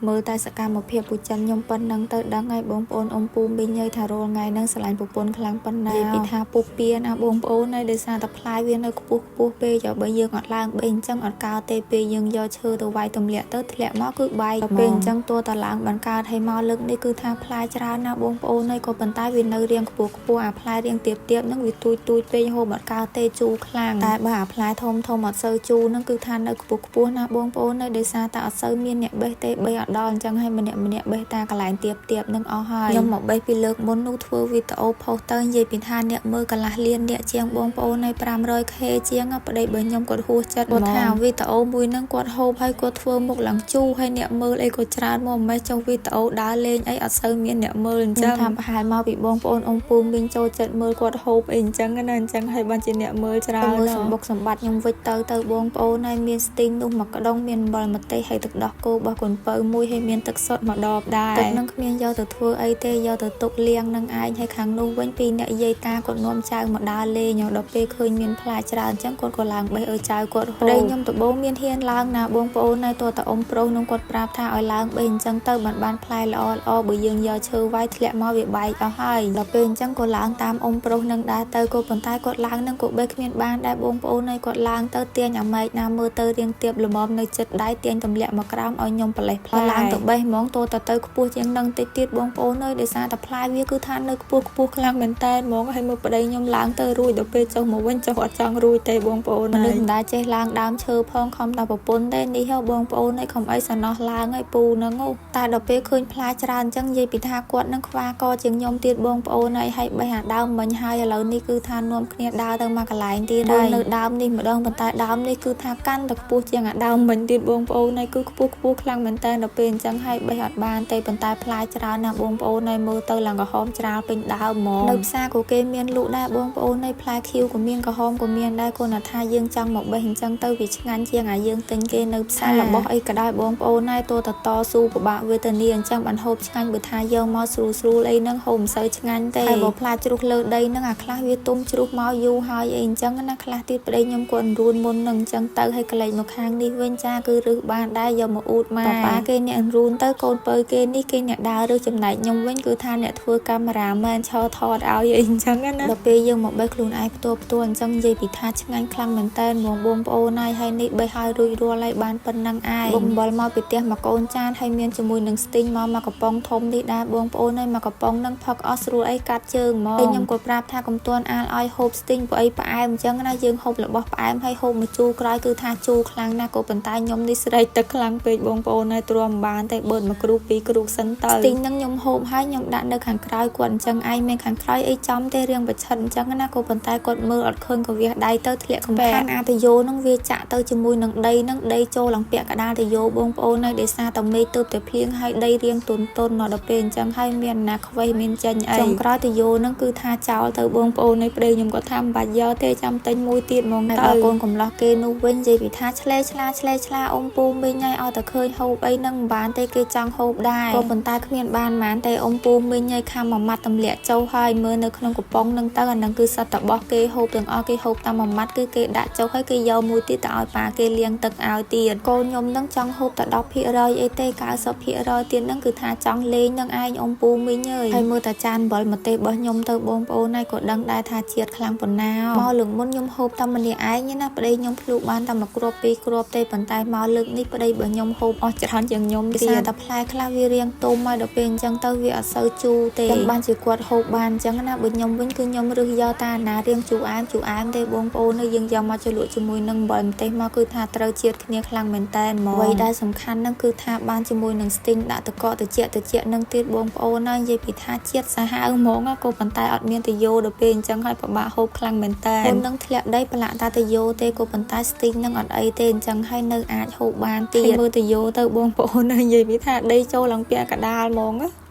មើលតែសកម្មភាពពូចិនខ្ញុំប៉ុណ្ណឹងទៅដឹងហើយបងប្អូនអ៊ំពូមីងហើយថារាល់ថ្ងៃហ្នឹងស្រឡាញ់ប្រពន្ធខ្លាំងប៉ុណ្ណានិយាយពីថាពុះពៀណាបងប្អូនហើយដោយសារតែផ្លែវានៅខ្ពស់ខ្ពស់ពេកហើយបើយើងអត់ឡើងបេះអញ្ចឹងអត់កើតទេពេលយើងយកឈើទៅវាយទម្លាក់ទៅធ្លាក់មកគឺបែកដល់ពេលអញ្ចឹងតួតឡើងបានកើតហើយមកលើកនេះគឺថាផ្លែច្រើនណាស់បងប្អូនហើយក៏ប៉ុន្តែវានៅរៀងខ្ពស់ខ្ពស់អាផ្លែរៀងទៀបទៀបហ្នឹងវាទូចទូចពេកហូបអត់កើតទេជូរខ្លាំងតែបើអាផ្លែធំធំអត់សូវជូរហ្នឹងគឺថានៅខ្ពស់ខ្ពស់ណាស់បងប្អូនហើយដោយសារតែអត់សូវមានអ្នកបេះទេបេះអត់ដល់អញ្ចឹងហើយម្នាក់ម្នាក់បេះតាកន្លែងទៀបទៀបនឹងអស់ហើយខ្ញុំមកបេះពីលើកមុននោះធ្វើវីដេអូផុសទៅនិយាយពីថាអ្នកមើលកន្លះលានអ្នកជាងបងប្អូនហើយ 500K ជាងប្តីបើខ្ញុំគាត់ហួសចិត្តគាត់ថាវីដេអូមួយហ្នឹងគាត់ហូបហើយគាត់ធ្វើមុខឡើងជូរហើយអ្នកមើលអីក៏ច្រើនមកម៉េះចុះវីដេអូដើរលេងអីអត់សូវមានអ្នកមើលអញ្ចឹងថាប្រហែលមកពីបងប្អូនអ៊ំពូមីងចូលចិត្តមើលគាត់ហូបអីអញ្ចឹងណាអញ្ចឹងហើយបានជាអ្នកមើលច្រើនមើលសម្បុកសម្បត្តិខ្ញុំវិចទៅទៅបងប្អូនហើយមានស្ទីងនោះមកក្ដុងមានអំបិលម្ទេសហើយទឹកដោះគោរបស់កូនពៅមួយហើយមានទឹកសុទ្ធមួយដបដែរទឹកនឹងគ្មានយកទៅធ្វើអីទេយកទៅទុកលាងនឹងឯងហើយខាងនោះវិញពីអ្នកយាយតាគាត់នាំចៅមកដើរលេងដល់ពេលឃើញមានផ្លែច្រើនអញ្ចឹងគាត់ក៏ឡើងបេះឲ្យចៅគាត់ហូបប្តីខ្ញុំដំបូងមានហ៊ានឡើងណាបងប្អូនហើយតើតអ៊ំប្រុសនោះគាត់ប្រាប់ថាឲ្យឡើងបេះអញ្ចឹងទៅបានបានផ្លែល្អល្អបើយើងយកឈើវាយធ្លាក់មកវាបែកអស់ហើយដល់ពេលអញ្ចឹងក៏ឡើងតាមអ៊ំប្រុសនឹងដែរទៅក៏ប៉ុន្តែគាត់ឡើងនឹងក៏បេះគ្មានបានដែរបងប្អូនហើយគាត់ឡើងទៅទាញអាម៉ែកណាមើលទៅរៀងទៀបល្មមនៅចិត្តដៃទាញទម្លាក់មកក្រោមឲ្យខ្ញុំប្រលេះផ្លែឡើងទៅបេះហ្មងតទៅទៅខ្ពស់ជាងនឹងតិចទៀតបងប្អូនអើយដោយសារតែផ្លែវាគឺថានៅខ្ពស់ខ្ពស់ខ្លាំងមែនតើហ្មងហើយមើលប្តីខ្ញុំឡើងទៅរួចដល់ពេលចុះមកវិញចុះអត់ចង់រួចទេបងប្អូនហើយមិនដែលចេះឡើងដើមឈើផងខំតែប្រពន្ធទេនេះហ៎បងប្អូនហើយខំអីសំណោះឡើងហើយពូនឹងតែដល់ពេលឃើញផ្លែច្រើនអញ្ចឹងនិយាយពីថាគាត់នឹងខ្វះកជាងខ្ញុំទៀតបងប្អូនហើយហើយបេះអាដើមមិញហើយឥឡូវនេះគឺថានាំគ្នាដើរទៅមកកន្លែងទៀតហើយនៅដើមនេះម្ដងប៉ុន្តែដើមនេះគឺថាកាន់តែខ្ពស់ជាងអាដើមមិញទៀតបងប្អូនហើយគឺខ្ពស់ខ្ពស់ខ្លាំងមែនតើដល់ពេលអញ្ចឹងហើយបេះអត់បានទេប៉ុន្តែផ្លែច្រើនណាស់បងប្អូនហើយមើលទៅឡើងក្រហមច្រាលពេញដើមហ្មងនៅផ្សារក៏គេមានលក់ដែរបងប្អូនហើយផ្លែខៀវក៏មានក្រហមក៏មានដែរគ្រាន់តែថាយើងចង់មកបេះអញ្ចឹងទៅវាឆ្ងាញ់ជាងអាយើងទិញគេនៅផ្សាររបស់អីក៏ដោយបងប្អូនហើយទោះតតស៊ូពិបាកវេទនាអញ្ចឹងបានហូបឆ្ងាញ់បើថាយកមកស្រួលស្រួលអីហ្នឹងហូបមិនសូវឆ្ងាញ់ទេហើយបើផ្លែជ្រុះលើដីហ្នឹងអាខ្លះវាទុំជ្រុះមកយូរហើយអីអញ្ចឹងណាខ្លះទៀតប្តីខ្ញុំគាត់រួនមុននឹងអញ្ចឹងទៅហើយកលែកមកខាងនេះវិញចាគឺរឹសបានដែរយកមកអ៊ូតម៉ែប៉ាគេអ្នករួនទៅកូនពៅគេនេះគេអ្នកដើររឹសចំណែកខ្ញុំវិញគឺថាអ្នកធ្វើកាមេរ៉ាមែនឈរថតឲ្យអីអញ្ចឹងណាដល់ពេលយើងមកបេះខ្លួនឯងផ្ទាល់ផ្ទាល់អញ្ចឹងនិយាយពីថាឆ្ងាញ់ខ្លាំងមែនតើហ្មងបងប្អូនហើយហើយនេះបេះឲ្យរួចរាល់ហើយបានប៉ុណ្ណឹងឯងបងអំបិលមកពីផ្ទះមកកូនចានហើយមានជាមួយនឹងស្ទីងមកមកកំប៉ុងធំនេះដែរបងប្អូនហើយមកកំប៉ុងនឹងផឹកអស់ស្រួលអីកាត់ជើងហ្មងហើយខ្ញុំក៏ប្រាប់ថាកុំទាន់អាលឲ្យហូបស្ទីងព្រោះអីផ្អែមអញ្ចឹងណាយើងហូបរបស់ផ្អែមហើយហូបមកជូរក្រោយគឺថាជូរខ្លាំងណាស់ក៏ប៉ុន្តែខ្ញុំនេះស្រែកទឹកខ្លាំងពេកបងប្អូនហើយទ្រាំមិនបានទេបឺតមកគ្រូពីរគ្រូសិនទៅស្ទីងនឹងខ្ញុំហូបហើយខ្ញុំដាក់នៅខាងក្រោយគាត់អញ្ចឹងឯងមានខាងក្រោយអីចំទេរៀងប្រឆិតអញ្ចឹងណាក៏ប៉ុន្តែគាត់មើលអត់ឃើញក៏វះដៃទៅធ្លាក់កំខាន់អាតយោនឹងវាចាក់ទៅជាមួយនឹងដីនឹងដីចូលឡើងពាក់កដាលតយោបងប្អូនហើយដោយសារតែមេឃទើបតែភ្លៀងហើយដីរៀងទុនទុនដល់ពេលអញ្ចឹងហើយមានណាខ្វេះមានចេញអីចុងក្រោយតយោនឹងគឺថាចោលទៅបងប្អូននៃប្តីខ្ញុំគាត់ថាមិនបាច់យកទេចាំទិញមួយទៀតហ្មងទៅដល់កូនកំឡោះគេនោះវិញនិយាយពីថាឆ្លេឆ្លាឆ្លេឆ្លាអ៊ំពូមីងហើយឲ្យតែឃើញហូបអីនឹងមិនបានទេគេចង់ហូបដែរក៏ប៉ុន្តែគ្មានបានហ្មងទេអ៊ំពូមីងហើយខាំមួយម៉ាត់ទម្លាក់ចូលហើយមើលនៅក្នុងកំប៉ុងនឹងទៅអានឹងគឺសិតតបោះគេហូបទាំងអស់គេហូបតាមមួយម៉ាត់គឺគេដាក់ចុះហើយគេយកមួយទៀតទៅឲ្យប៉ាគេលាងទឹកឲ្យទៀតកូនខ្ញុំនឹងចង់ហូបតែ10%អីទេ90%ទៀតនឹងគឺថាចង់លេងនឹងឯងអ៊ំពូមីងអើយហើយមើលតាចានអំបិលម្ទេសរបស់ខ្ញុំទៅបងប្អូនហើយក៏ដឹងដែរថាជាតិខ្លាំងប៉ុណ្ណាមកលើកមុនខ្ញុំហូបតែម្នាក់ឯងណាប្តីខ្ញុំភ្លូកបានតែមួយគ្រាប់ពីរគ្រាប់ទេប៉ុន្តែមកលើកនេះប្តីរបស់ខ្ញុំហូបអស់ច្រើនជាងខ្ញុំទៀតតែផ្លែខ្លះវារៀងទុំហើយដល់ពេលអញ្ចឹងទៅវាអត់សូវជូរទេចឹងបានជាគាត់ហូបបានអញ្ចឹងណាបើខ្ញុំវិញគឺខ្ញុំរើសយកតាណារៀងជូរអែមជូរអែមទេបងប្អូននៅយើងយកមកជ្រលក់ជាមួយនឹងអំបិលម្ទេសមកគឺថាត្រូវជាតិគ្នាខ្លាំងមែនតើហ្មងអ្វីដែលសំខាន់នឹងគឺថាបានជាមួយនឹងស្ទីងដាក់តកតិចតិចនឹងទៀតបងប្អូនណានិយាយពីថាជាតិសាហាវហ្មងក៏ប៉ុន្តែអត់មានតយោដល់ពេលអញ្ចឹងហើយពិបាកហូបខ្លាំងមែនតើមុននឹងធ្លាក់ដីប្រឡាក់តាតយោទេក៏ប៉ុន្តែស្ទីងនឹងអត់អីទេអញ្ចឹងហើយនៅអាចហូបបានទៀតមើលតយោទៅបងប្អូននិយាយពីថាដីចូលឡើងពាក់កដាលហ្មងណា។